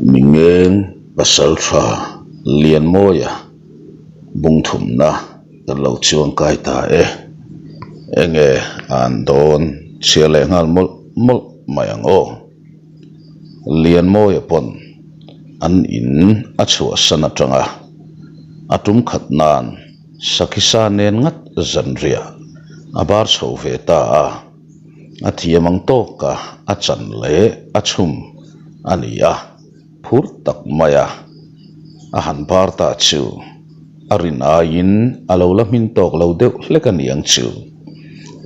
Mingeng pasaltha Lianmawia bungthumna kan lo chuangkai ta e. Enge a an dawn chhiar leh nghal mawlh mawlh mai ang aw. Lianmawia pawn an in a chhuahsan atanga a tum khat nan Sakhisa nen ngat zanriah a bar chho ve ta a. A thiam ang tawka a chan leh a chhum a ni a, phur tak maia a han bar ta chu a rin aiin a lo la hmin tawk lo deuh hlek a ni ang chu.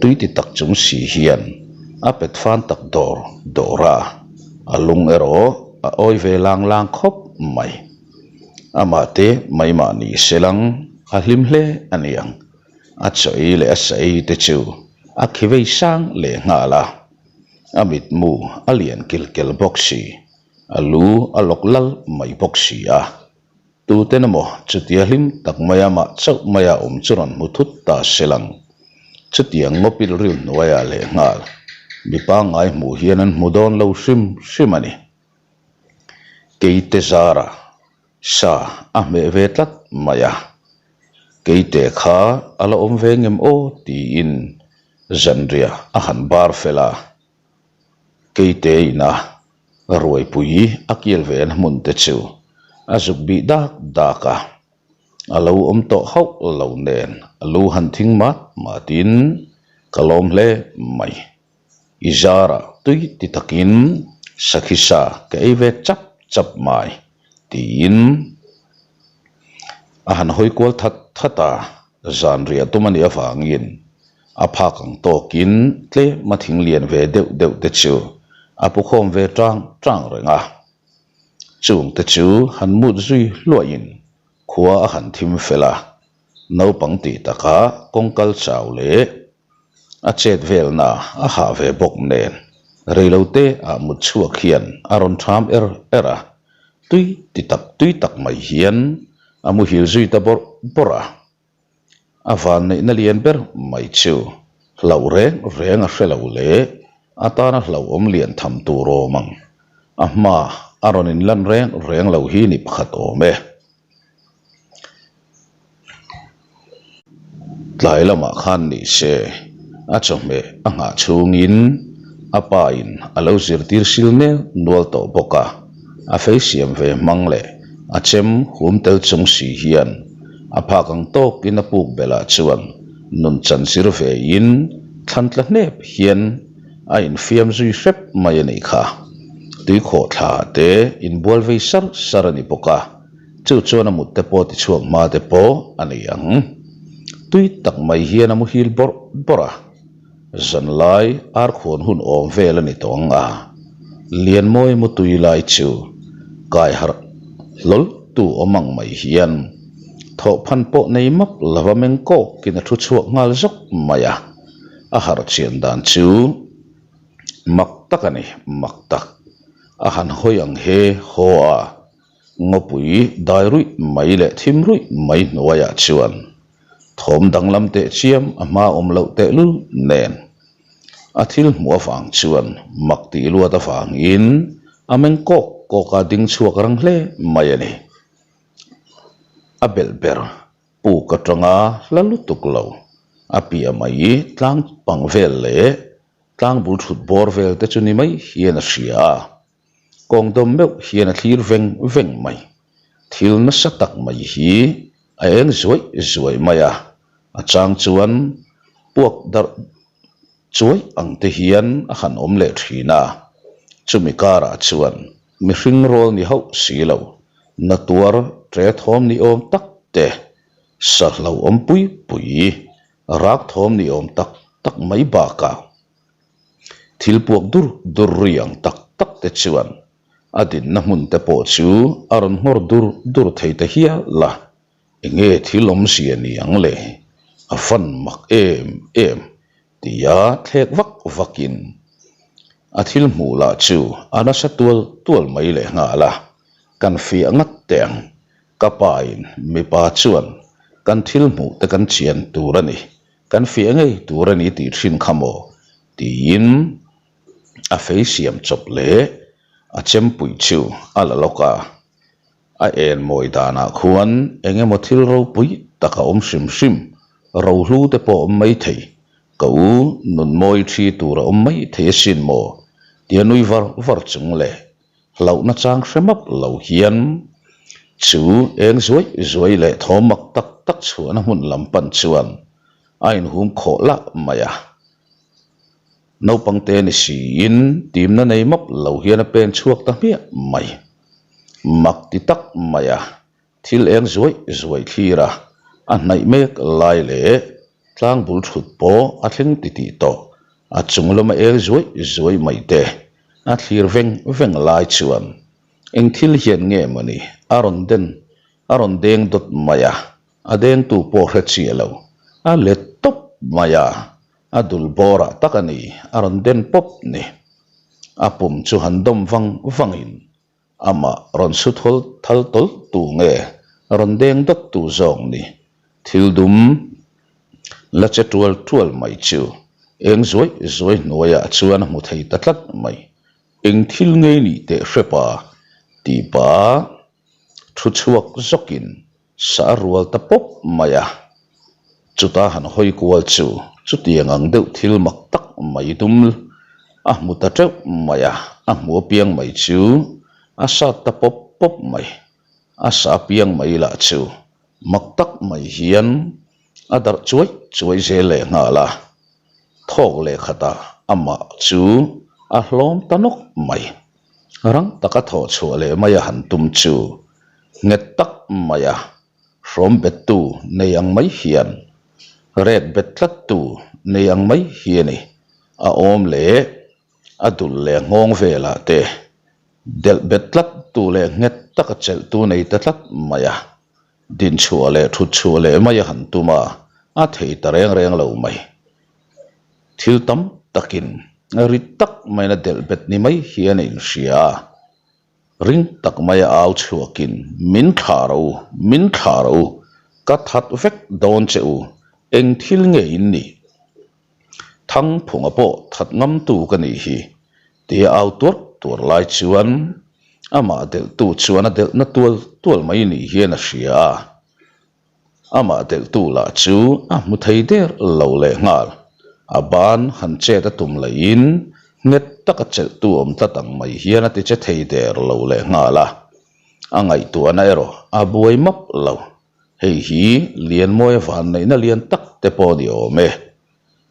Tui ti tak chung si hian a pet fan tak dawr dawr a, a lung erawh a awi ve lang lang khawp mai. Amah te mai mahni selang a hlim hle a ni ang. A chaw ei leh a sa ei te chu a khi vei sang leh nghal a, a mitmu a lian kil kel bawk si, a lu a lawk lal mai bawk si a. Tuten emaw chutia hlim tak maia mah chauh maia awm chu rawn hmu thut ta se lang. Chutiang ngawpil ril hnuaiah leh nghal mi pangngai hmuh hian an hmu dawn lo hrim hrim a ni. Keite zara sa a hmeh ve tlat mai a, Keite kha a la awm ve ngem aw tiin zanriah a han bar fel a, Keite ina ruaipui a kial ve na hmun te chu a zuk bih dak dak a, a lo awm tawh hauh lo nen a lu han thing mat matin ka lawm hle mai. I zarah tui ti takin sakhi sa ka ei ve chap chap mai tiin a han hawi kual that that a, zan riah tum a nih avangin a phak ang tawkin tlem a thing lian ve deuh deuh te chu a pu khawm ve tang tang reng a, chung te chu han mut zui hluahin khua a han thim fel a, naupang tih takah kawngkal chau leh A chet velna a hah ve bawk nen reilote ah mut chhuak hian a rawn tham er er a, tui ti tak tui tak mai hian a muhil zui ta bawrh bawrh a. A vanneihna lian ber mai chu hlauh reng reng a hre lo leh a tana hlauhawm lian tham tur awm ang a hma a rawn inlan reng reng lo hi ni pakhat awm e. Tlai lamah khan ni se, a chawhmeh a nghah chhungin a pa in a lo zirtir sil nel nual tawh bawk a, a fei siam ve hmang leh a chem hum tel chung si hian a phak ang tawkin a puk belh ah chuan nun chan zir ve in thlan tla hnep hian a infiam zui hrep mai a nih kha. Tuikhawh thla te inbual vei sar sar a ni bawk a. Chu chuan a mut te pawh tichhuak hma te pawh a nei ang. Tui tak mai hian a muhil bawrh bawrh a, zanlai arkhuan hun awm vel a ni tawh ang a, Lianmawi mutui lai chu kai harh hlawl tu awm ang mai hian thawhphan pawh nei map lova meng kawkin a thu chhuak nghal zawk mai a, a harh chian dan chu mak tak a ni, mak tak. A han hawi ang he haw a. Ngawpui dai ruih mai leh thim ruih mai hnuaiah chuan thawm danglam teh chiam a hma awm loh tehlul nen a thil hmuh avang chuan mak tih luat avangin a meng kawk kawk a ding chhuak rang hle mai a ni. A belh ber puk atanga hla lutuk lo a piah mai tlang pang vel leh tlang bul thut bawr vel te chu ni mai hian a hria a. Kawng dawm meuh hian a thlir veng veng mai. Thil nasa tak mai hi a eng zuaih zuaih mai a, a chang chuan puak darh chuai ang te hian a han awm leh thin a. Chumi karah chuan mihring rawl ni hauh si lo, na tuar tre thawm ni awm tak te, sa hlauhawm pui pui, rak thawm ni awm tak tak mai bakah, Thil puak dur dur ri ang tak tak te chuan a dinna hmun te pawh chu a rawn nghawr dur dur thei ta hial a, enge thil awmzia ni ang le, a van mak em em tia thlek vak vakin a thil hmuh lah chu a nasa tual tual mai leh nghal a, kan fiah ngat teh ang, ka pa in mipa chuan kan thil hmuh te kan chian tur a ni. Kan fiah ngei tur a ni tih thin kha maw? tiin a fei siam chawp leh. A chempui chu a la lawk a, a en mawi danah khuan eng emaw thil ropui tak a awm hrim hrim, rohlu te pawh a awm mai thei, ka u nun mawi thi tur a awm mai thei asin maw tia nui var var chung leh hlauhna chang hre map lo hian chu eng zuai zuai leh thawm mak tak tak chhuahna hmun lam pan chuan a inhum khawh lah mai a. Naupang te ni siin timna nei map lo hian a pen chhuak ta hmiah mai. Mak ti tak mai a, thil eng zuai zuai thlir a, a hnaih mek lai leh tlang bul thut pawh a thleng ti tih tawh, a chung lama eng zuai zuai mai te a thlir veng veng lai chuan eng thil hian nge mawni a rawn den a rawn deng dawt mai a, a dengtu pawh hre chiah lo, a let tawp mai a. A dul bawrah tak a ni, a rawn den pawp ni. A pum chu han dawm vang vangin amah rawn su thawl thal tawlh tu nge rawn deng dawt tu zawk ni. Thil dum la che tual tual mai chu eng zuai zuai hnuaiah chuan a hmu thei ta tlat mai. Eng thil ngei nih teh hrepa tih pah thu chhuak zawkin Sa a rual ta pawp mai a, chuta han hawi kual chu chutiang ang deuh thil mak tak mai dum a hmu ta teuh mai a, a hmu apiang mai chu a sat ta pawp pawp mai, a sa apiang mai lah chu mak tak mai hian a darh chuai chuai zel leh nghal a, thawk leh khatah amah chu a hlawm ta nawk mai. Rang taka thawh chhuah leh mai a han tum chu nghet tak mai a, hrawm bettu nei ang mai hian, rek bet tlattu nei ang mai hi a ni. A awm leh a dul leh nghawng velah te delh bet tlattu leh nghet taka chelhtu nei ta tlat mai a, dinchhuah leh thutchhuah leh mai a han tum a, a thei ta reng reng lo mai. Thil tam takin rit tak maiin a delh bet ni mai hian a inhria a, ring tak maia au chhuakin, Min thlah rawh u, min thlah rawh u, ka that vek dawn che u, eng thil nge in nih? Thangphunga pawh that ngamtu ka nih hi, tia au tuar tuar lai chuan amah delhtu chuan a delhna tual tual mai nih hian a hria a. Amah delhtu lah chu a hmu thei der lo leh nghal. A ban han chet a tum laiin nghet taka chelhtu awm tlat ang mai hian a ti che thei der lo leh nghal a. A ngaihtuahna erawh a buai map lo. Hei hi Lianmawia vanneihna lian tak te pawh ni awm e.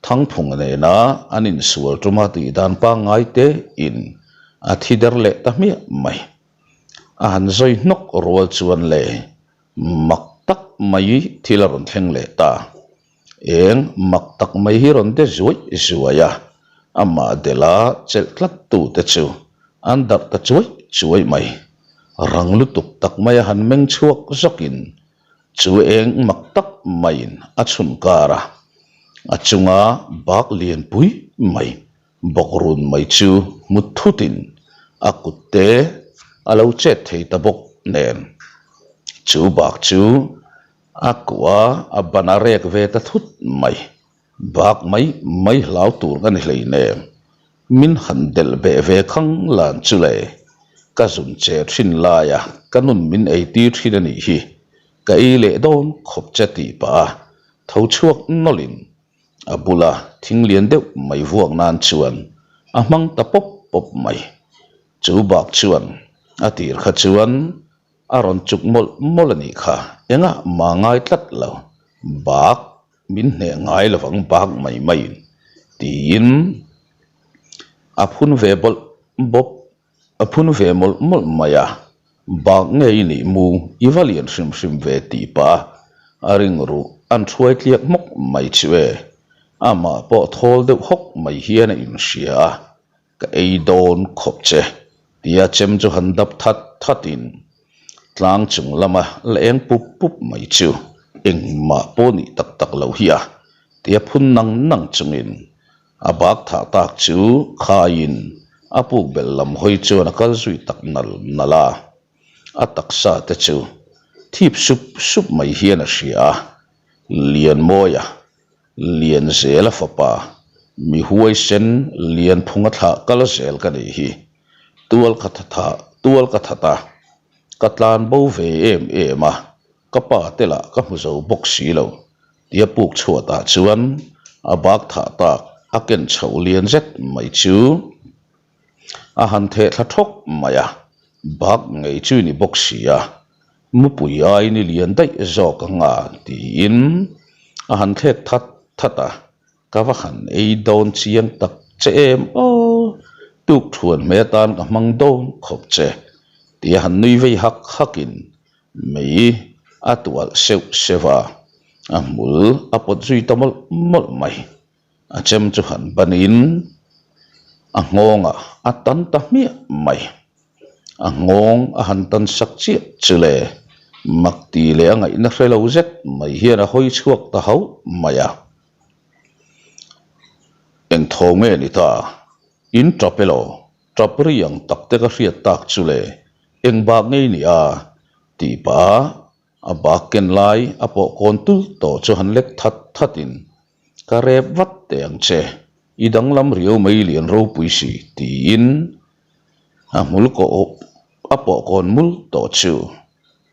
Thangphung nena an insual tuma tih dan pangngai tein a thi der leh ta hmiah mai. A han zawi hnawk rual chuan le Mak tak mai thil a rawn thleng leh ta. Eng mak tak mai hi rawn de zuai zuai a, amah Dela chelh tlat tute chu an darh ta chuai chuai mai. Rang lutuk tak maia han meng chhuak zawkin chu eng mak tak maiin a chhun kar a, a chunga bak lianpui mai Bawk run mai chu hmu thutin a kut te a lo chet thei ta bawk nen. Chu bak chu a kuah a ban a rek ve ta thut mai. Bak mai mai hlau tur ka ni hleinem. Min han delh beh ve khang lan chu le. Ka zun che thin laia ka nun min ei tir thin a nih hi. Ka ei leh dawn khawp che tih pah a tho chhuak nawlhin A bula thing lian deuh mai vuak nan chuan a hmang ta pawp pawp mai. Chu bak chuan a tir kha chuan a rawn chuk mawlh mawlh a nih kha, engah mah ngai tlat lo, bak min hneh ngai lovang bak mai maiin tiin a phun ve bawlh bawp. A phun ve mawlh mawlh mai a, bak nge i nih mu i va lian hrim hrim ve tih pah a ring ruh an thuai tliak hmawk mai chu e. Amah pawh thawl deuh hawk mai hian a inhria a, ka ei dawn khawp che tia chem chu han dap that that in tlang chung lama la eng pup pup mai chu engmah pawh nih tak tak lo hi a tia phun nang nang chungin A bak thah tak chu khaiin a puk belh lam hawi chuan a kal zui tak nal nal a, a taksa te chu thip sup sup mai hian a hria a, Lianmawia, Lianzela fapa, mi huaisen Lianphunga thlah kal zel ka nih hi. Tual ka tha tual ka that a, ka tlan bo ve em em a, ka pa te lah ka hmu zo bawk si lo tia puk chhuatah chuan a bak thah tak a ken chhoh lian zet mai chu a han theh thla thawk mai a, bak ngei chu i ni bawk si a, mupui aiin i lian daih zawk ang a tiin a han thlek that that a. Ka va han ei dawn chiang tak che em aw, tuk thuan hmeh atan ka hmang dawn khawp che tia han nui vei hak hakin mei a tualh seuh seuh a, a hmul a pawt zui ta mawlh mawlh mai. A chem chu han banin a nghawngah a tan ta hmiah mai. A nghawng a han tan sak chiah chu le, mak ti leh a ngaihna hre lo zet mai hian a hawi chhuak ta hauh mai a. Eng tho nge ni ta? In tap elaw? Tap ri ang tak te ka hriat tak chu le, eng bak ngei ni a? tih pah a bak ken lai a pawh kawn tul tawh chu han lek that that in Ka rep vat teh ang che, i danglam riau mai lian ropui si tiin a hmul kawh a pawh kawn mul tawh chu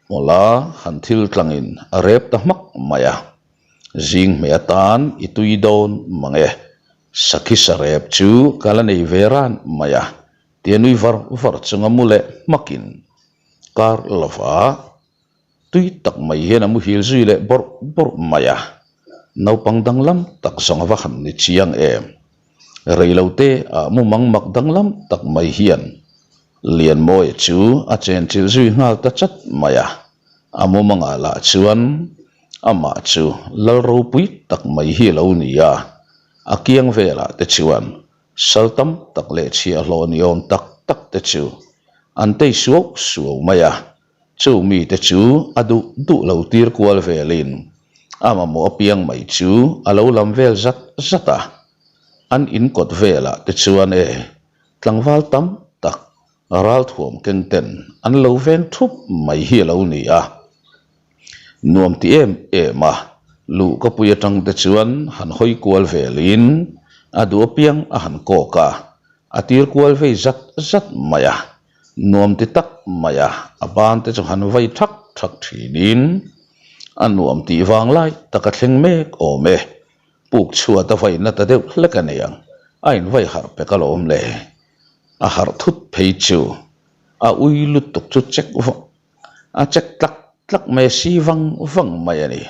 hmawla han thil tlangin a rep ta hmak mai a. Zing hmeh atan i tui dawn mang e, sakhi sa rep chu ka la nei ve ran mai a tia nui var var chunga mu leh hmakin kar lova Tui tak mai hian a muhil zui leh bawrh bawrh mai a, naupang danglam tak zawng a va han ni chiang em. Reilote ah mumang mak danglam tak mai hian Lianmawia chu a chenchilh zui nghal ta chat mai a, a mumangah lah chuan amah chu lal ropui tak mai hi a lo ni a, a kiang velah te chuan sal tam tak leh chhiahhlawh ni awm tak tak te chu an tei suau suau mai a. Chu mite chu a duh duh lo tir kual velin a mamawh apiang mai chu a lo lam vel zat zat a. An in kawt velah te chuan e tlangval tam tak ralthuam keng ten an lo veng thup mai hi a lo ni a. Nuam ti em em a, luh ka pui atang te chuan han hawi kual velin a duh apiang a han kawk a, a tir kual vei zat zat mai a. Nuam ti tak mai a, a ban te chu han vai thak thak thinin a nuam tih vang lai tak a thleng mek awm e. Puk chhuat a vaina ta deuh hlek a ni ang, a invai harh pek alawm le. A harh thut phei chu a ui lutuk chu check vang a check tlak tlak mai a si vang vang mai a ni.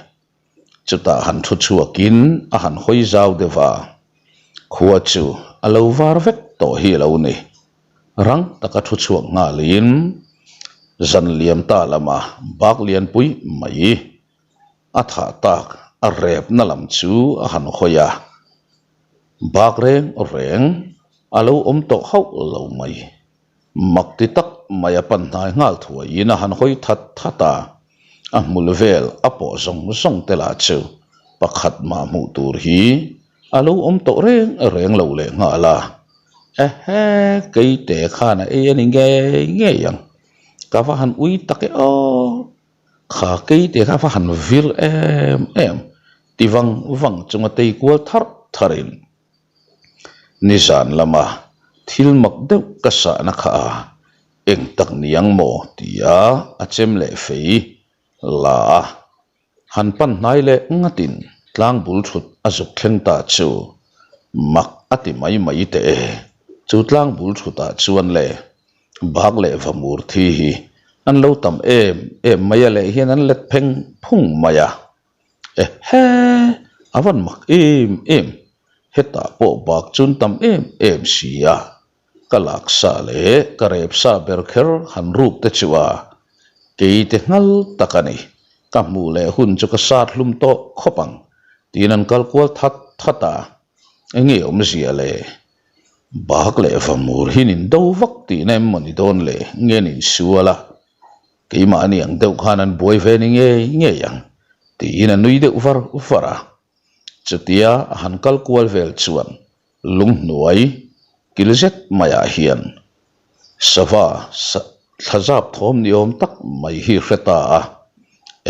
Chutah han thu chhuakin a han hawi zau deuh a, khua chu a lo var vek tawh hi a lo ni. Rang taka thu chhuak nghalin zan liam ta lama bak lianpui mai a thah tak a repna lam chu a han hawi a, bak reng reng a lo awm tawh hauh lo mai. Mak ti tak mai a pan hnai nghal thuaiin a han hawi that that a, a hmul vel a pawh zawng zawng te lah chu pakhat mah hmuh tur hi a lo awm tawh reng reng lo leh nghal a, Ehe, keite khan a ei a ni ngei ngei ang, ka va han ui tak e aw, kha keite kha va han vir em em ti vang vang chunga tei kual tharh tharhin. Nizan lama thil mak deuh ka sahna kha a eng tak niang maw tia a chem leh fei la a, han pan hnai leh ngatin tlang bul thut a zuk thleng ta chu mak a ti mai mai teh e. Chu tlang bul thutah chuan le bak leh vamur thi hi an lo tam em em mai a leh hian an let pheng phung mai a. Ehe! A van mak em em, hetah pawh bak chun tam em em si a, ka lak sa leh ka rep sa ber kher han ruk te chu a, kei te nghal tak a ni, ka hmuh leh hun chu ka sat hlum tawh khawp ang, tiin an kal kual that that a, enge awmzia le? Bak leh vamur hi nin do vak tihna em maw ni dawn le, nge nin sual a? Keimahni ang deuh khan an buai ve ni ngei ngei ang tiin a nui deuh var var a. Chutia a han kal kual vel chuan lunghnuai kil zet maiah hian sava thlazap thawm ni awm tak mai hi hre ta a,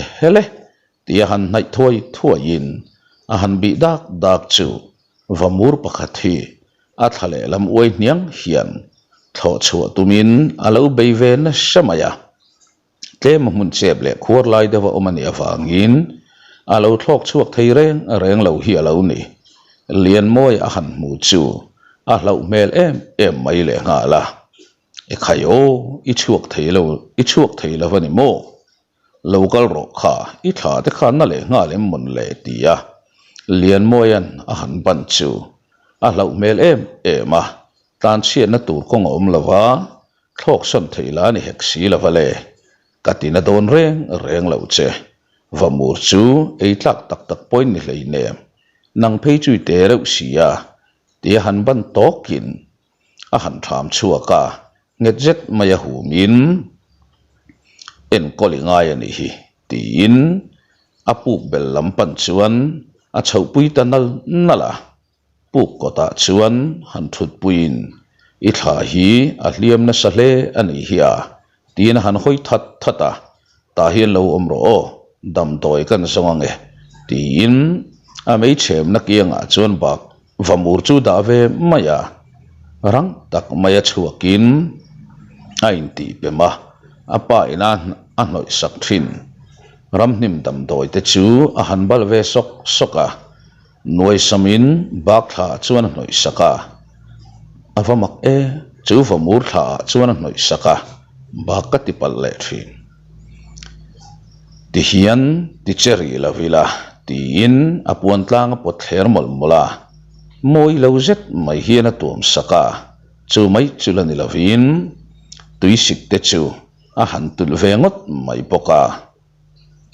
Ehele! Tia han hnaih thuai thuaiin a han bih dak dak chu vamur pakhat hi a thla lehlam uai hniang hian. Thlawh chhuah tumin a lo bei ve nasa mai a. Tlem a hmun chep leh khuar lai deuh a awm a nih avangin a lo thlawk chhuak thei reng reng lo hi a lo ni. Lianmawi a han hmu chu a hlauh hmel em em mai lehnghal a. Ekhai aw, i chhuak thei lo, i chhuak thei lo a ni maw? Lo kal rawh kha, i thla te kha na leh nghal em mawn le? ti a Lianmawia'n a han ban chu a hlauh hmel em em a, tlanchhiatna tur kawng a awm lo va, thlawk sawn theih la ni hek si lo va le, ka ti na dawn reng reng lo che. Vamur chu ei tlak tak tak pawhin ni hleinem, nang phei chu i te reuh si a, ti a han ban tawkin a han ṭham chhuak a, nghet zet mai a humin enkawl i ngai a nih hi tiin a puk bel lam pan chuan a chhohpui ta nal nal a, puk kawtah chuan han ṭhutpuiin i thla hi a hliam nasa hle a nih hi a tiin a han hawi that that a, tah hian lo awm rawh aw, damdawi kan zawng ange tiin a meichhemna kiangah chuan bak vamur chu dah ve mai a, rang tak maia chhuakin a intihpem a, a pa ina a hnawih sak thin. Ramhnim damdawi te chu a han bal ve sawk sawk a, Nuaisamin bak thlaah chuan a hnawih sak a, a va mak e, chu vamur thlaah chuan a hnawih sak a, bak ka ti palh leh thin. Tihian ti che rih lo ila tiin a puan tlang a pawt thler mawlh mawlh a, mawi lo zet mai hian a tuam sak a, chu mai chu la ni lovin tuisik te chu a han tulh ve ngawt mai bawk a.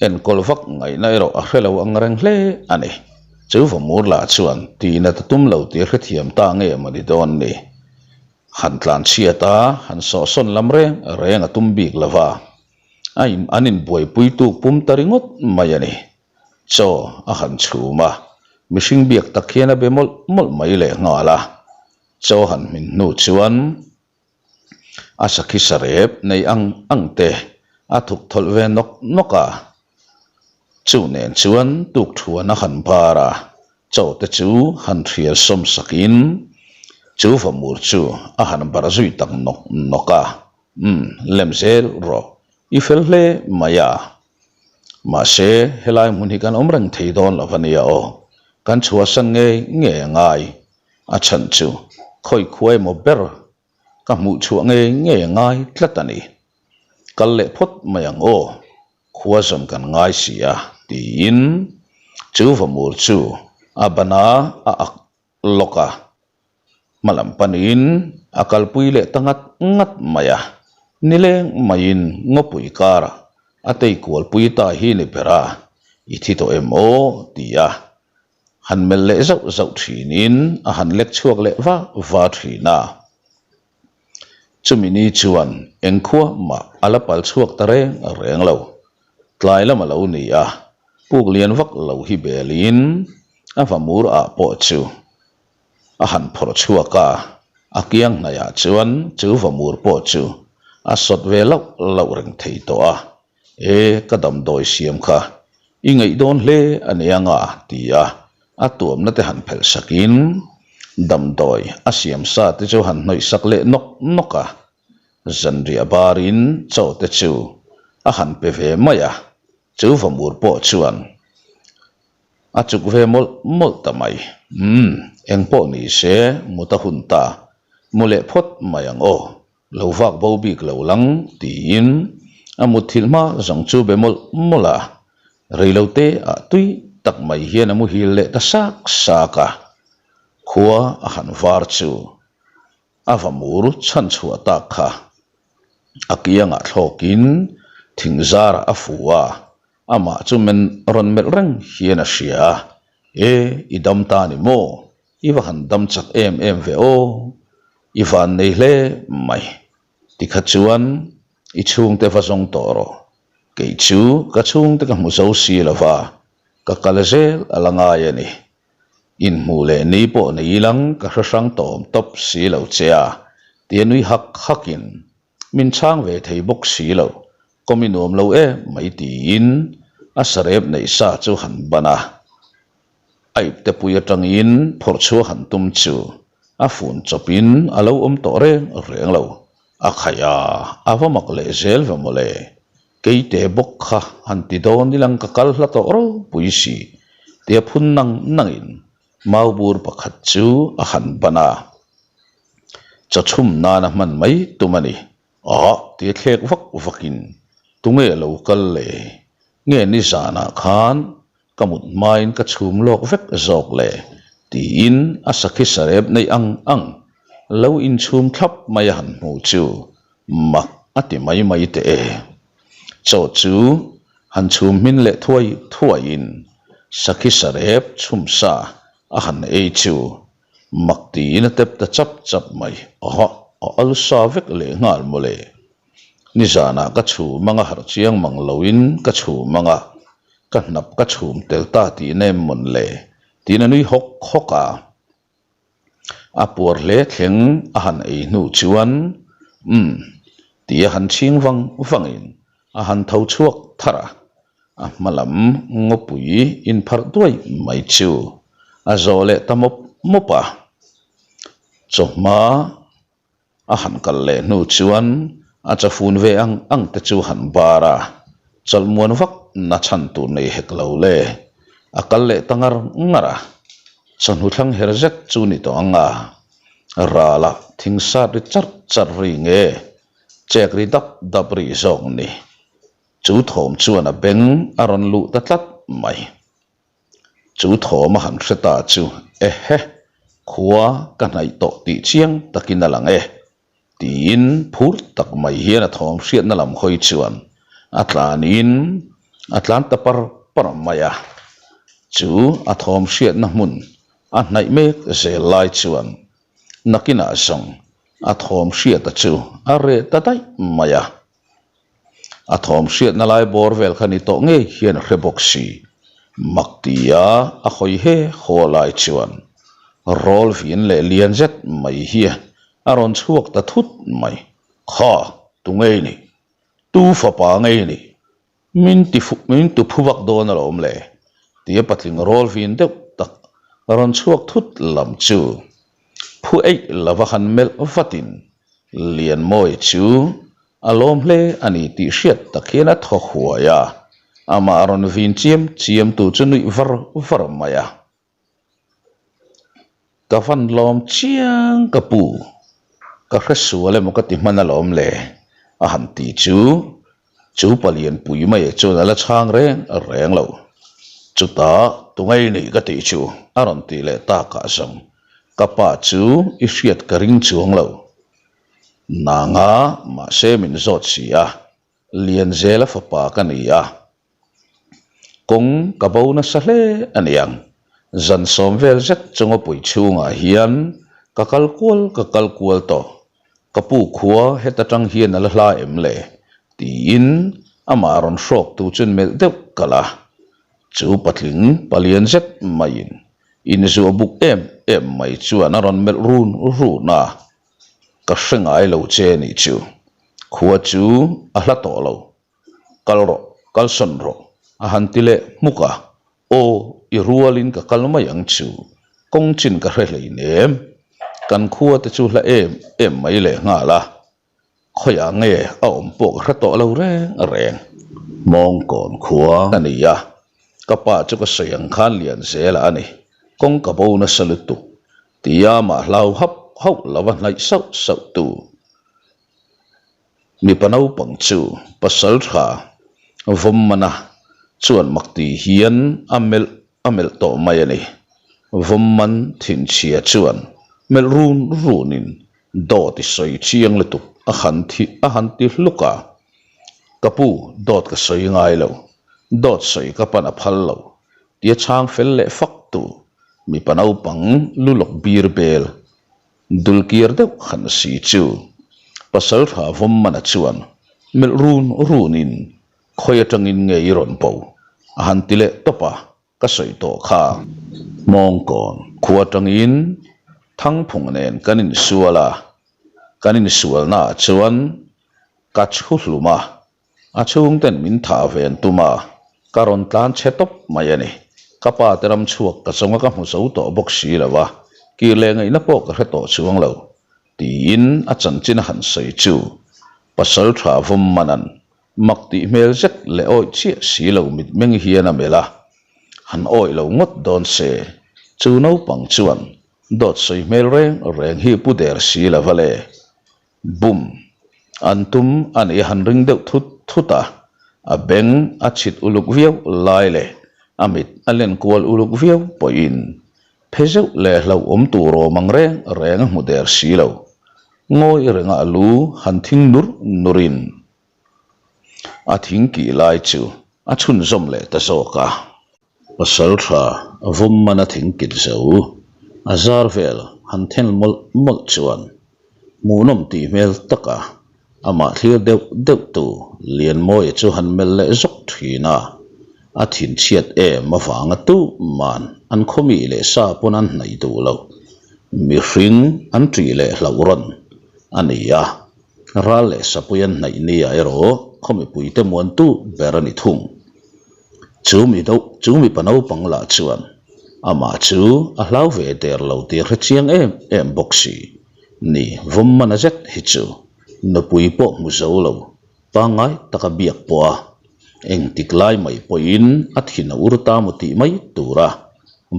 Enkawl vak ngaihna erawh a hre lo ang reng hle a ni. Chu Vamur lah chuan tihna ta tum lo tih a hrethiam ta nge maw ni dawn ni. Han tlan chhiat a, han sawhsawn lam reng reng a tum bik lo va, a in an inbuaipui tuk pum ta ringawt mai a ni. Chaw a han chhum a, mihring biak tak hian a be mawlh mawlh mai lehnghal a. Chaw han hmin hnu chuan A sakhi sarep nei ang ang te a thuk thawlh ve nawk nawk a, chu nen chuan tuk thuan a han bar a, chaw te chu han hrial sawm sakin chu vamur chu a han bar zui tak nawk nawk a, Umm, lem zel rawh, i fel hle mai a, mahse helai hmun hi kan awm reng thei dawn lo a nia aw, kan chhuahsan ngei ngei a ngai. A chhan chu khawi khua emaw ber ka hmuh chhuah ngei ngei a ngai tlat a ni. Kal leh phawt mai ang aw, khua zawn kan ngai si a tiin chu vamur chu a ban a, a ak lawk a. Hma lam panin a kalpui leh ta ngat ngat mai a, nileng maiin ngawpui karah a tei kualpui ta hi ni ber a, i thi tawh em aw ti a. Han melh leh zauh zauh thinin a han lek chhuak leh va va thin a. Chumi ni chuan engkhua mah a la pal chhuak ta reng reng lo. Tlai lam a lo ni a, puk lian vak lo hi belin a vamur ah pawh chu a han phawrh chhuak a, a kiang hnaihah chuan chu vamur pawh chu a sawt ve lauh lauh reng thei tawh a. E, ka damdawi siam kha i ngaih dawn hle a ni anga ti a, a tuamna te han phelh sakin damdawi a siam sa te chu han hnawih sak leh nawk nawk a, zanriah barin chaw te chu a han pe ve mai a, chu vamur pawh chuan a chuk ve mawlh mawlh ta mai. Umm, engpawh ni se mut a hun ta, mu leh phawt mai ang aw. Lo vak bo bik lo lang tiin a mutthilh hma zawng chu be mawlh mawlh a, reilote ah tui tak mai hian a muhil leh ta sak sak a, khua a han var chu a va mur chhan chhuah tak kha a kiangah thlawkin thing zarah a fu a, amah chu men rawn melh reng hian a hria a, E, i dam ta ni maw? I va han dam chak em em ve aw, i van nei hle mai. Tikha chuan i chhungte va zawng tawh rawh. Kei chu ka chhungte ka hmu zo si lo va, ka kal zel a la ngai a ni. Inhmuh leh ni pawh nei ilang ka hre hrang tawm tawp si lo che a, tia nui hak hakin Min chhang ve thei bawk si lo, kawm i nuam lo em mai tiin a sarep neih sa chu han ban a. A iptepui atangin phawrh chhuah han tum chu A fun chawpin a lo awm tawh reng reng lo. A khaih a, a va mak leh zel ve mawle. Keite bawk kha han ti dawn ilang ka kal hla tawh ropui si tia phun nang nangin maubur pakhat chu a han ban a. Chawchhum nana hman mai tum a ni. Aah tia thlek vak vakin tunge lo kal le? Nge nizanah khan Ka mut hmain ka chhum lawk vek zawk le tiin a sakhi sarep neih ang ang lo inchhum thlap mai a han hmu chu mak a ti mai mai teh e. Chaw chu han chhum hmin leh thuai thuaiin sakhi sarep chhum sa a han ei chu mak tiin a tep ta chap chap mai. Aha, a al sa vek leh nghal mawle. Nizanah ka chhum anga harh chiang mang loin ka chhum anga ka hnap ka chhum tel ta tih na em mawn le? tiin a nui hawk hawk a. A puar hle thleng a han ei hnu chuan umm tih a han chhing vang vangin a han tho chhuak thar a, a hma lam ngawpui inpharh duai mai chu a zawh leh ta mawp mawp a. Chawhma A han kal leh hnu chuan a chafun ve ang ang te chu han bar a, chawlhmuan vak na chhan tur nei hek lo le. A kal leh ta ngar ngar a, chawhnu thlang her zet chu ni tawh ang a, ralah thing sat ri charh charh ri nge chek ri dap dap rih zawk ni. Chu thawm chuan a beng a rawn luh ta tlat mai. Chu thawm a han hre ta chu, Ehe, khua ka hnaih tawh tih chiang takin a lang e, tiin phur tak mai hian a thawm hriatna lam hawi chuan a tlanin a tlan ta par par mai a. Chu a thawm hriatna hmun a hnaih mek zel lai chuan nakinah zawng a thawm hriata chu a reh ta daih mai a. A thawm hriatna lai bawr vel kha ni tawh ngei hian a hre bawk si. Mak tia a hawi he haw lai chuan rawl vin leh lian zet mai hi a rawn chhuak ta thut mai. Kha, tu ngei ni? Tu fapa ngei ni? Min ti min tu phu vak dawn alawm le? Tia patling rawl vin deuh tak rawn chhuak thut lam chu phu eih lova han melh vatin Lianmawi chu a lawm hle a ni tih hriat tak hian a thaw huai a, amah rawn vin chiam chiam tu chu nuih var var mai a. Ka van lawm chiang ka pu, ka hre sual emaw ka ti hman alawm le a han ti chu chu palian pui mai chuan a la chhang reng reng lo. Chutah tungei nih ka tih chu a rawn tih leh takah zawng ka pa chu i hriat ka ring chuang lo. Nanga mahse min zawt si a, Lianzela fapa ka ni a. Kawng ka bo nasa hle a niang. Zan sawm vel zet chu ngawpui chhungah hian ka kal kual ka kal kual tawh. Ka pu khua heta tang hian a la hla em le? tiin amah rawn hrawktu chuan melh deuh kalh a. Chu patling palian zet maiin inzuah buk em em mai chuan a rawn melh run run a. Ka hre ngai lo che nih chu. Khua chu a hla tawh lo. Kal rawh, kalsawn rawh, a han ti leh hmuk a. Aw, i rualin ka kal mai ang chu, kawng chin ka hre hleinem. Kan khua te chu hla em em mai leh nghal a, khawiah nge a awm pawh ka hre tawh lo reng reng. Mawngkawn khua a ni a, ka pa chu ka sawi ang khan lian zel a ni, kawng ka bo nasa lutuk, tia mah hlau hauh hauh lova hnaih sauh sauh tu. Mipa naupang chu pasal tha Vawmmana chuan mak ti hian a melh a melh tawh mai a ni. Vawmman thinchhia chuan melh run runin dawt i sawi chiang lutuk a han thi a han ti hluk a. Ka pu dawt ka sawi ngai lo, dawt sawi ka pan a phal lo tia chhang fel leh fak tu mipa naupang lu lawk bir bel Dulkir deuh han si chu pasal tha Vawmmana chuan melh run runin khawi atangin nge i rawn bo a han ti leh tawp a, ka sawi tawh kha. Hmawngkawn khua atangin Thangphung nen kan insual a, kan insualnaah chuan ka chhu hlum a, A chhungten min thah ve an tum a, ka rawn tlan chhe tawp mai a ni. Ka pa te ram chhuak ka zawnga ka hmu zo tawh bawk si lo a. Kir leh ngaihna pawh ka hre tawh chuang lo, tiin a chanchin a han sawi chu Pasalṭha Vawmmana'n mak tih hmel zet leh awih chiah si lo mitmeng hian a melh a. Han awih lo ngawt dawn se, chu naupang chuan dawt sawi hmel reng reng hi pu der si lo va le. Bum! An tum a nih han ring deuh thut thut a, a beng a chhit uluk viau lai leh a mit a len kual uluk viau pawhin phe zeuh leh hlauhawm tur awm ang reng reng a hmu der si lo. Ngawi renga a lu han thing nur nurin a thing kih lai chu a chhunzawm leh ta zawk a. Pasal tha vawm mana thing kit zo a zar vel han then mawlh mawlh chuan hmuhnawm tih hmel taka amah thlir deuh deuh tu Lianmawia chu han melh leh zawk thin a, a thinchhiat em avanga tuman an khawmi leh sa pawn an hnaih duh lo. Mihring an ṭih leh hlauh rawn a ni a, ral leh sapui an hnaih nia erawh khawmipuite muantu ber a ni thung. Chu mi deuh chu mipa naupang lah chuan amah chu a hlau ve der lo tih a hre chiang em em bawk si. Ni vawm mana zet hi chu nupui pawh hmu zo lo pangngai taka biak pawh a engtik lai mai pawhin a thin a ur ta maw tih mai tura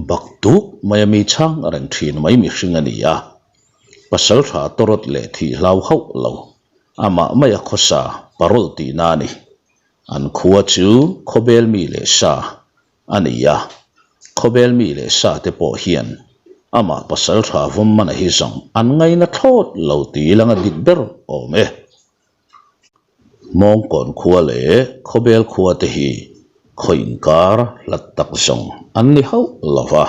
bak tuk mai a mi chhang reng thin mai mihring a ni a. Pasal tha tawrawt leh thih hlau hauh lo amah maia khawsa parol tihna a ni. An khua chu khawbel mi leh sa a ni a, khawbel mi leh sa te pawh hian amah pasal tha vawm mana hi zawng an ngaina thlawt lo tih lang a dik ber awm e. Hmawngkawn khua leh khawbel khua te hi khaw inkar hlat tak zawng an ni hauh lo va,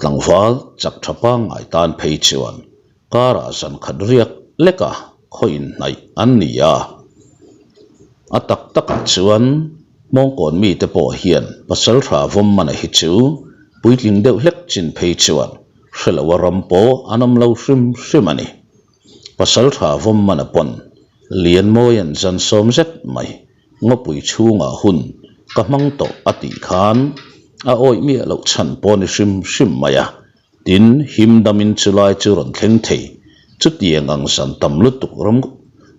tlangval chak tha pangngai tan phei chuan Karah zan khat riak leka khaw inhnaih an ni a. A tak takah chuan Hmawngkawn mite pawh hian Pasaltha Vawmmana hi chu puitling deuh hlek chin phei chuan hreloa ram pawh an awm lo hrim hrim a ni. Pasaltha Vawmmana pawn Lianmawia'n zan sawm zet mai ngawpui chhungah hun ka hmang tawh a tih khan a awih miah loh chhan pawh ni hrim hrim mai a. Tin, him damin chulai chu rawn thleng thei. Chutiang ang zan tam lutuk ram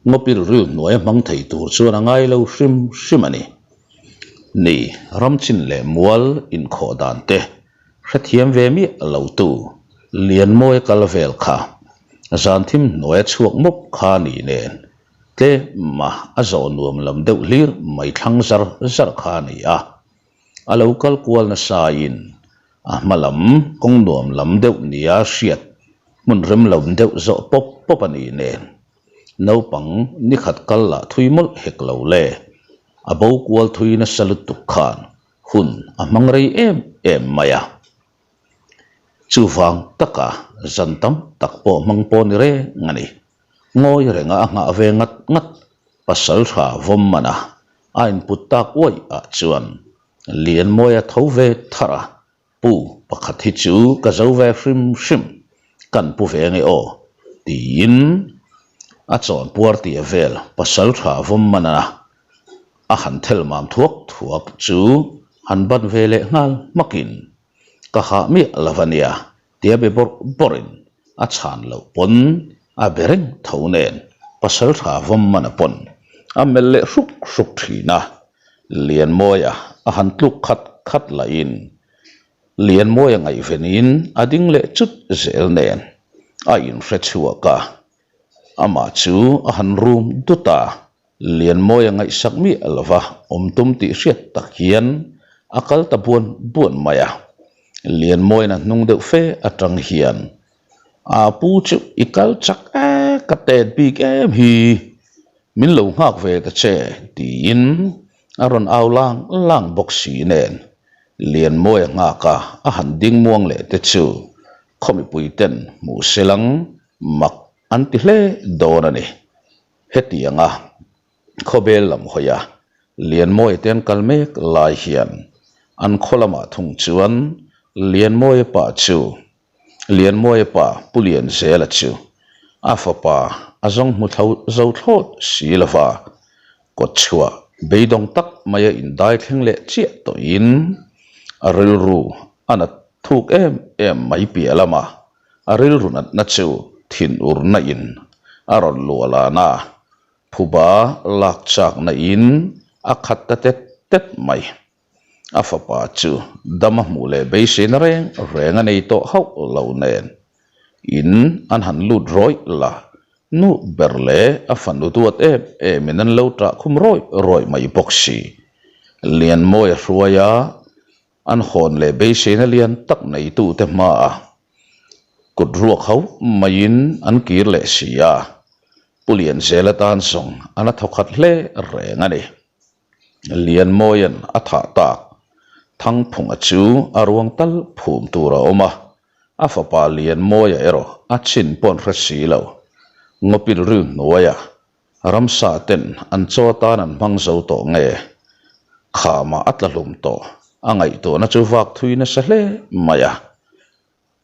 ngawpil ril hnuaia hmang thei tur chuan a ngai lo hrim hrim a ni. Ni, ram chin leh mual inkhawh dan te hrethiam ve miah lo tu Lianmawia kal vel kha zan thim hnuaia chhuak mawp kha ni nen tlema a zawh nuam lam deuh hlir mai thlang zar zar kha a ni a. A lo kal kual nasain a hma lam kawng nuam lam deuh nia hriat hmun rem lo deuh zawh pawp pawp a nih nen naupang ni khat kal lah thui mawlh hek lo le, a bo kual thui nasa lutuk khan hun a hmang rei em em mai a. Chuvang taka zan tam tak pawh hmang pawh ni reng a ni. Ngawi renga a nghah ve ngat ngat pasal tha vawm man a, a input tak uaih ah chuan Lianmawia tho ve thar a, Pu pakhat hi chu ka zo ve hrim hrim, kan pu ve nge aw tiin a chawnpuar tia vel pasal tha vawm man a, a han thel mam thuak thuak chu han ban ve leh nghal hmakin ka hah miah lo a nia tia be bawrh bawrhin a chhan loh pawn a be reng tho nen pasal tha vawm mana pawn a melh leh hruk hruk thin a, Lianmawia a han tluk khat khat lahin Lianmawia ngaihvenin a ding leh chut zel nen a inhre chhuak a, amah chu a han rum dut a. Lianmawia ngaihsak miah lova awm tum tih hriat tak hian a kal ta buan buan mai a. Lianmawiin a hnung deuh fe atang hian, A pu chu i kal chak e, ka tet bik em hi, min lo nghak ve ta che, tiin a rawn au lang lang bawk si nen Lianmawia nghak a a han ding muang leh te chu khaw mipui ten hmuh selang mak an ti hle dawn a ni. Hetianga khawbel lam hawia Lianmawia te an kal mek lai hian an khaw lamah thung chuan Lianmawia pa chu Lianmawia pa Pu Lianzela chu a fapa a zawng hmu thlo zo thlawt si lova kawtchhuah beidawng tak maia indai thleng leh chiah tawhin a rilru a nat thuk em em mai piah lamah. A rilru natna chu thinurna in a rawn luahlan a, phuba lak chakna in a khat ta tet tet mai. A fapa chu dam a hmuh leh beiseina reng reng a nei tawh hauh lo nen in an han lut rawih la, nu ber leh a fanu duat em em in an lo tah khum rawih rawih mai bawk si. Lianmawia hruaia an hawn leh beiseina lian tak neitute hmaah kut ruak ho maiin an kir leh si a, Pu Lianzela tan zawng an a thawkhat hle reng a ni. Lianmawia'n a thah tak Thangphunga chu a ruang tal phum tur a awm a, a fapa Lianmawia erawh a chin paw'n hre si lo. Ngawpil ril hnuaia ramsa ten an chaw atan an hmang zo tawh nge? Khamah a tla hlum tawh, a ngaihtuahna chu vak thui nasa hle mai a.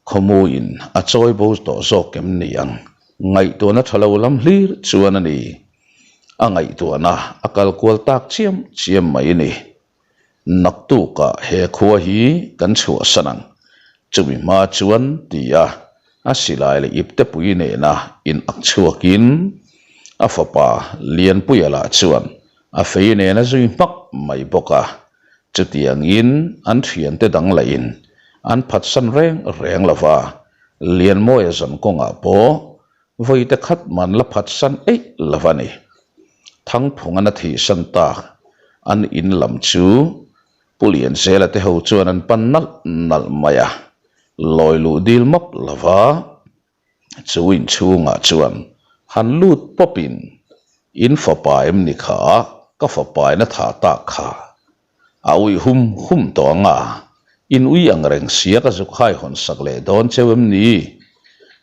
Khawmuin a chawi bo tawh zawk em ni ang? Ngaihtuahna tha lo lam hlir chuan a ni. A ngaihtuahna a kal kual tak chiam chiam mai ni. Naktukah he khua hi kan chhuahsan ang. Chumi hma chuan ti a, a silai leh iptepui nena in ak chhuakin a fapa Lianpuia lah chuan a fei nena zui hmak mai bawk a. Chutiangin an thiante dang lahin an phatsan reng reng lo va, Lianmawia zawn kawngah pawh vawite khat man la phatsan eih lo a ni. Thangphungan a thihsan tak an in lam chu Pu Lianzela te ho chuan an pan nalh nalh mai a, lawi luh dil map lo va. Chu inchhungah chuan han lut pawpin, In fapa em ni kha? Ka fapain a thah tak kha. A uih hum hum tawh ang a, in ui ang reng sia ka zuk hai hawn sak leh dawn cheu em ni?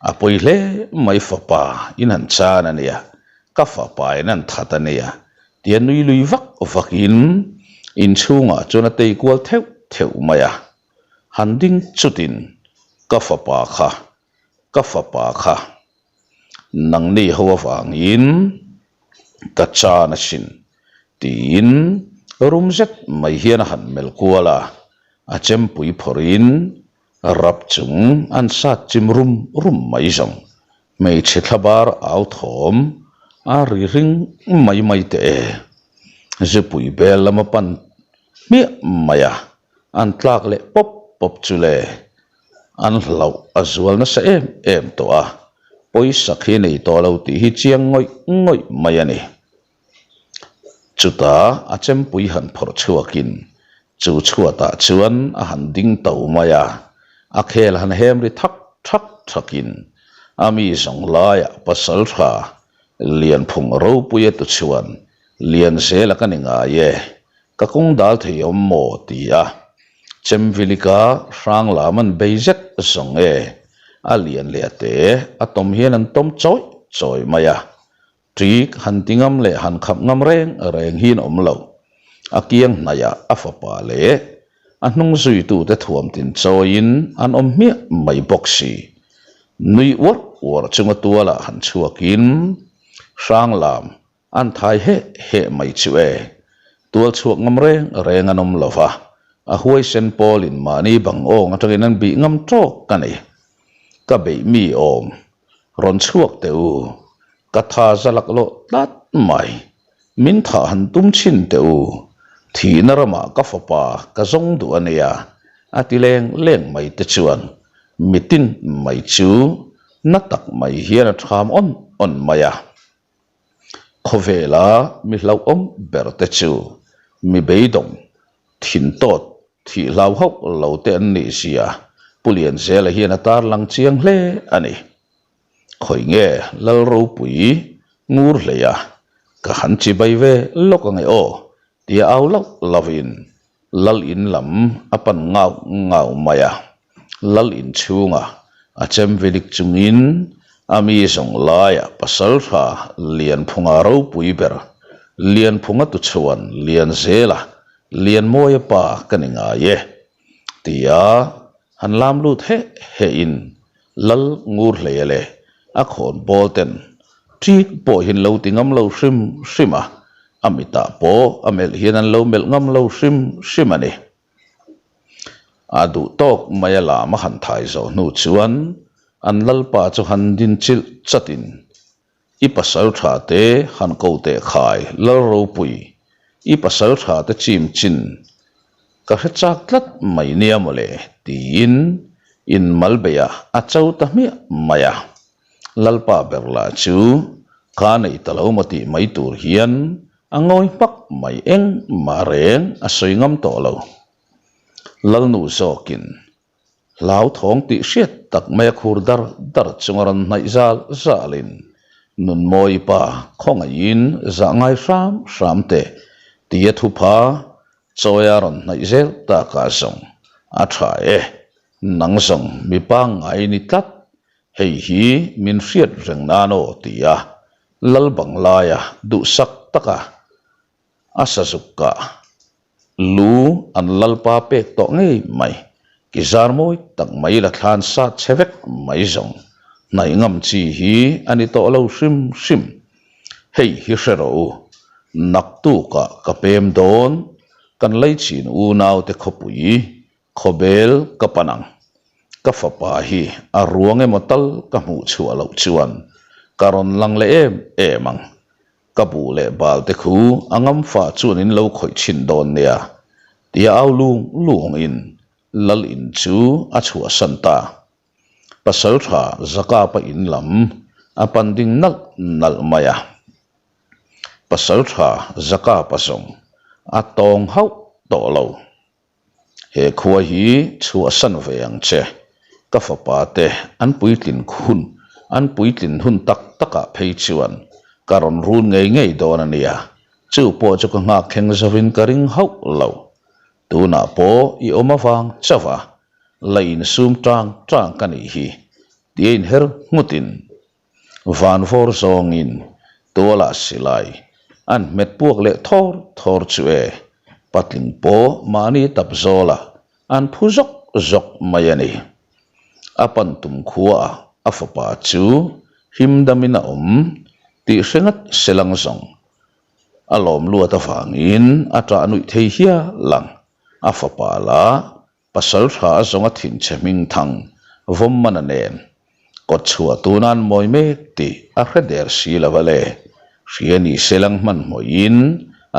A pawi hle mai fapa in han chan a nia, ka fapain an that a nia tia nui lui vak vakin inchhungah chuan a tei kual theuh theuh mai a. Han ding chutin ka fapa kha Ka fapa kha nangni ho avangin ka chan asin tiin rum zet mai hian a han melh kual a, a chempui phawrhin rap chung an sat chim rum rum mai zawng. Hmeichhe thlabar au thawm a ri ring mai mai teh e. Zupui bel lama pan hmiah mai a, an tlak leh pawp pawp chu le. An hlauh a zual nasa em em tawh a, pawisa khi nei tawh lo tih hi chiang ngawih ngawih mai a ni. Chutah a chempui han phawrh chhuakin chu chhuatah chuan a han ding to mai a, a khel han hem ri thak thak thakin a mi zawng laiah pasal tha Lianphung Ropuia tu chuan Lianzela ka ni ngai e, ka kawng dal thei awm maw? ti a. Chemvilika hrang lam an bei zet zawng e, a lian leh a te a tawm hian an tawm chawih chawih mai a. Ṭik han ti ngam leh han khap ngam reng reng hi an awm lo. A kiang hnaihah a fapa leh a hnung zuitute thuam tin chawiin an awm hmiah mai bawk si. Nui uar uar chunga tualah han chhuakin hrang lam An thai heh heh mai chu e. Tual chhuak ngam reng reng an awm lo va, a huaisen pawlin mahni bang awng atangin an bih ngam tawk a ni. Ka beih mi awm, rawn chhuak teh u, ka tha za laklawh tlat mai, min thah han tum chhin teh u, thihna ramah ka fapa ka zawng duh a nia, a ti leng leng mai te chuan mitin mai chu na tak mai hian a ṭham awn awn mai a. Khawvela mi hlauhawm ber te chu mi beidawng, thin tawt, thih hlau hauh lo te an nih zia Pu Lianzela hian a tarlang chiang hle a ni. Khawi nge Lal Ropui ngur hleia ka han chibai ve lawk ange aw tia au loh lovin Lal in lam a pan ngau ngau mai a, Lal in chhunga a chem vilik chungin a mi zawng laia pasaltha Lianphunga ropui ber Lianphunga tuchhuan Lianzela Lianmawia pa ka ni ngai e tia han lam lut heh heh in Lal ngur hleia leh a khawn bawl ten ṭik pawh hin lo ti ngam lo hrim hrim a, a mitah pawh a melh hian an lo melh ngam lo hrim hrim a ni. A duh tawk mai a lam a han thai zawh hnu chuan An lalpa chu han din chilh chatin, I pasal tha te han ko teh khai lal ropui, i pasal tha te chim chin ka hre chak tlat mai nia mawle tiin in mal beih ah a cho ta hmiah mai a. Lalpa ber lah chu ka nei ta lo maw tih mai tur hian a ngawi hmak mai engmah reng a sawi ngam tawh lo. Lalnu zawkin Hlauthawng tih hriat tak mai a khur dar dar chunga rawn hnaih zal zalin Nunmawi pa khawngaihin zah ngai hram hram teh tia thupha chawia rawn hnaih zel takah zawng a tha e, nang zawng mi pangngai ni tlat, hei hi min hriat reng nan aw tia Lal Banglaia duhsak taka A sazuk kah lu an lalpa pek tawh ngei mai, ki zar mawi tak mai la thlan sat che vek mai zawng hnaih ngam chi hi a ni tawh lo hrim hrim. Hei hi hre rawh u, naktukah ka pem dawn, kan leichin unaute khawpui Khawbel ka pan ang. Ka fapa hi a ruang emaw tal ka hmuh chhuah loh chuan ka rawn lang leh em em ang. Ka buh leh bal te khu a ngam fah chuan in lo khawih chhin dawn nia tia au lung lung in lal in chu a chhuahsan ta. Pasaltha Zakapa in lam a pan ding nalh nalh mai a. Pasaltha Zakapa zawng a tawng hauh tawh lo. He khua hi chhuahsan ve ang che, ka fapa te an puitlin hun an puitlin hun tak takah phei chuan ka rawn run ngei ngei dawn a nia, chu pawh chu ka nghak thleng zovin ka ring hauh lo. Tunah pawh i awm avang chauh a, la insum tang tang ka nih hi, tia inher nghutin Vanvawr zawngin tualah silai an hmet puak leh thawr thawr chu e, patling pawh mahni tap zawlah an phu zawk zawk mai a ni. A pan tum khuaah a fapa chu him damin a awm tih hre ngat selang zawng a lawm luat avangin a ṭah nuih thei hial ang. A fapa lah Pasal tha a zawnga thinchhe hming thang Vawmmana nen kawt chhuah tun an mawi mek tih a hre der si lo a le, hria ni se lang hmanhmawhin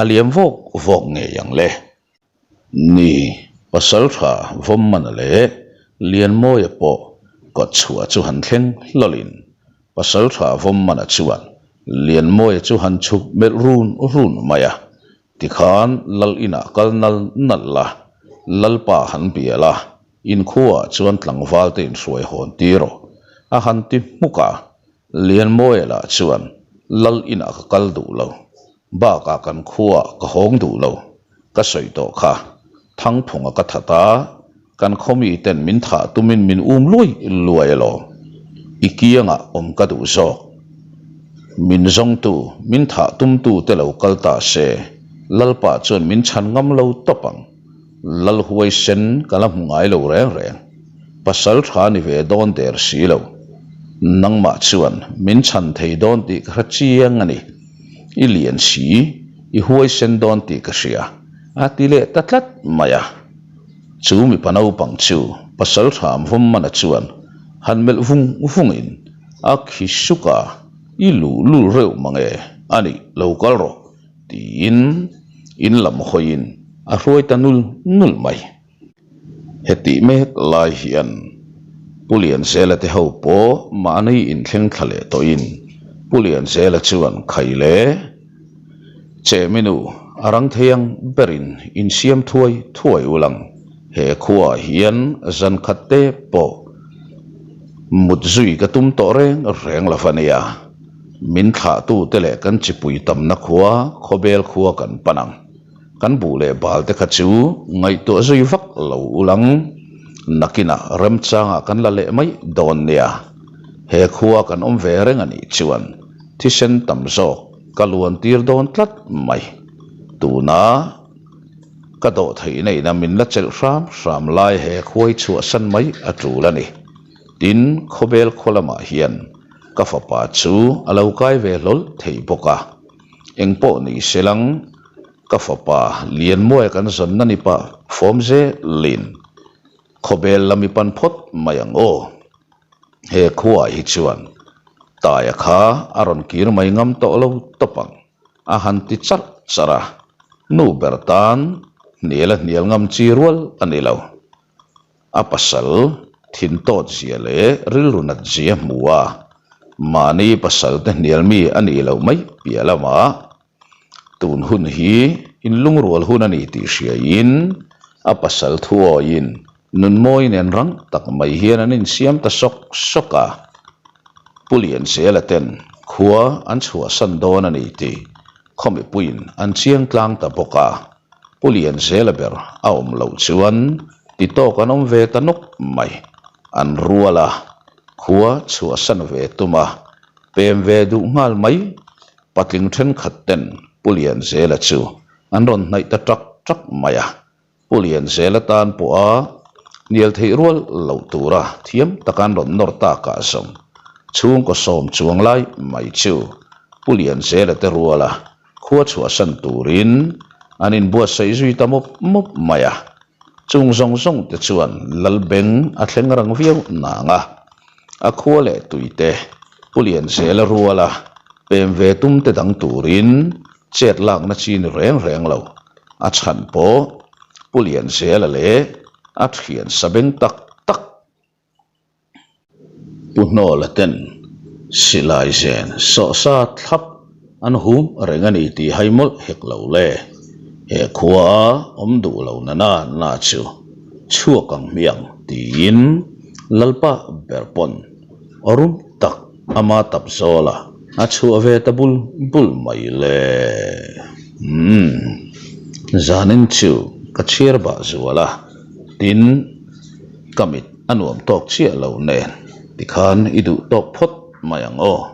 a liam vawk vawk ngei ang le. Ni, pasal tha Vawmmana leh Lianmawia pawh kawt chhuah chu han thleng hlawlin pasal tha Vawmmana chuan Lianmawia chu han chhuk melh run run mai a, Tikhan Lal inah kal nal nal la, Lalpa han bia la, inkhuaah chuan tlangval te inhruai hawn tir rawh, a han ti hmuk a. Lianmawia lah chuan Lal inah ka kal duh lo, bakah kan khuaah ka hawng duh lo, ka sawi tawh kha, Thangphunga ka that a, Kan khaw miten min thah tumin min um luai luai alawm. I kiangah awm ka duh zawk. Min zawngtu, min thah tumtu te lo kal ta se, Lalpa chuan min chhan ngam lo tawp ang. Lal huaisen ka la hmu ngai lo reng reng. Pasal tha ni ve dawn der si lo. Nangmah chuan min chhan thei dawn tih ka hre chiang a ni. I lian si, i huaisen dawn tih ka hria, a ti leh ta tlat mai a. Chu mipa naupang chu pasal hram Vawmmana chuan han melh vung vungin a khi suk a, I luh lul reuh mang e, a nih lo kal rawh, tiin in lam hawiin a hruai ta nul nul mai. Hetih mek lai hian Pu Lianzela te ho pawh mahni inthleng thla leh tawhin Pu Lianzela chuan khai le. Cheminu, a rang thei ang berin insiam thuai thuai u lang. He khuaah hian zan khat te pawh mut zui ka tum tawh reng reng lo va nia. Min thlahtute leh kan chipui tamna khua, khawbel khua kan pan ang. Kan buh leh bal te kha chu ngaihtuah zui vak lo u lang. Nakinah remchangah kan la leh mai dawn nia. He khua kan awm ve reng a nih chuan thisen tam zawk Ka luan tir dawn tlat mai. Tuna ka dawh theih neihna min la chelh hram hram lai he khuai chhuahsan mai a tul a ni. Tin, khawbel khaw lamah hian ka fapa chu a lo kai ve hlawl thei bawk a. Engpawh ni se lang, ka fapa Lianmawia kan zawnna ni pah fawm zelin khawbel lam i pan phawt mai ang aw. He khuaah hi chuan Taia kha a rawn kir mai ngam tawh lo tawp ang, a han ti charh charh a. Nu ber tan hnial a hnial ngam chi rual a ni lo. A pasal thin tawt zia leh rilru nat zia hmu a, mahni pasal te hnial mi a nih loh mai piah lamah tun hun hi inlungrual hun a ni tih hriaiin a pasal thuawiin nunmawi nen rang tak mai hian an insiam ta sawk sawk a. Pu Lianzela ten khua an chhuahsan dawn a ni tih khaw mipuiin an chiang tlang ta bawk a. Pu Lianzela ber a awm loh chuan ti tawk an awm ve ta nawk mai. An rual a, khua chhuahsan ve tum a, pem ve duh nghal mai. Patling thenkhat ten Pu Lianzela chu an rawn hnaih ta ṭak ṭak mai a. Pu Lianzela tan pawha hnial theih rual loh tura thiam taka an rawn nawr takah zawng chhungkaw sawm chuang lai mai chu Pu Lianzela te ruala khua chhuahsan turin an inbuatsaih zui ta mawp mawp mai a. Chung zawng zawng te chuan Lalbeng a thleng rang viau nang a, a khua leh tui te Pu Lianzela ruala pem ve tum te dang turin chet lakna chi ni reng reng lo. A chhan pawh Pu Lianzela leh a thian sa beng tak tak Pu Hnawla ten silai zen sawhsa thlap an hum reng a ni tih hai mawlh hek lo le. He khua a awm duh lo na na na chu chhuak ang hmiang tiin Lalpa ber pawn aw rum tak ama tap zawl a a chhuah ve ta bul bul mai le. Umm zanin chu ka chhiar bah zual a tin ka mit. A nuam tawk chiah lo nen tikhan i duh tawk phawt mai ang aw.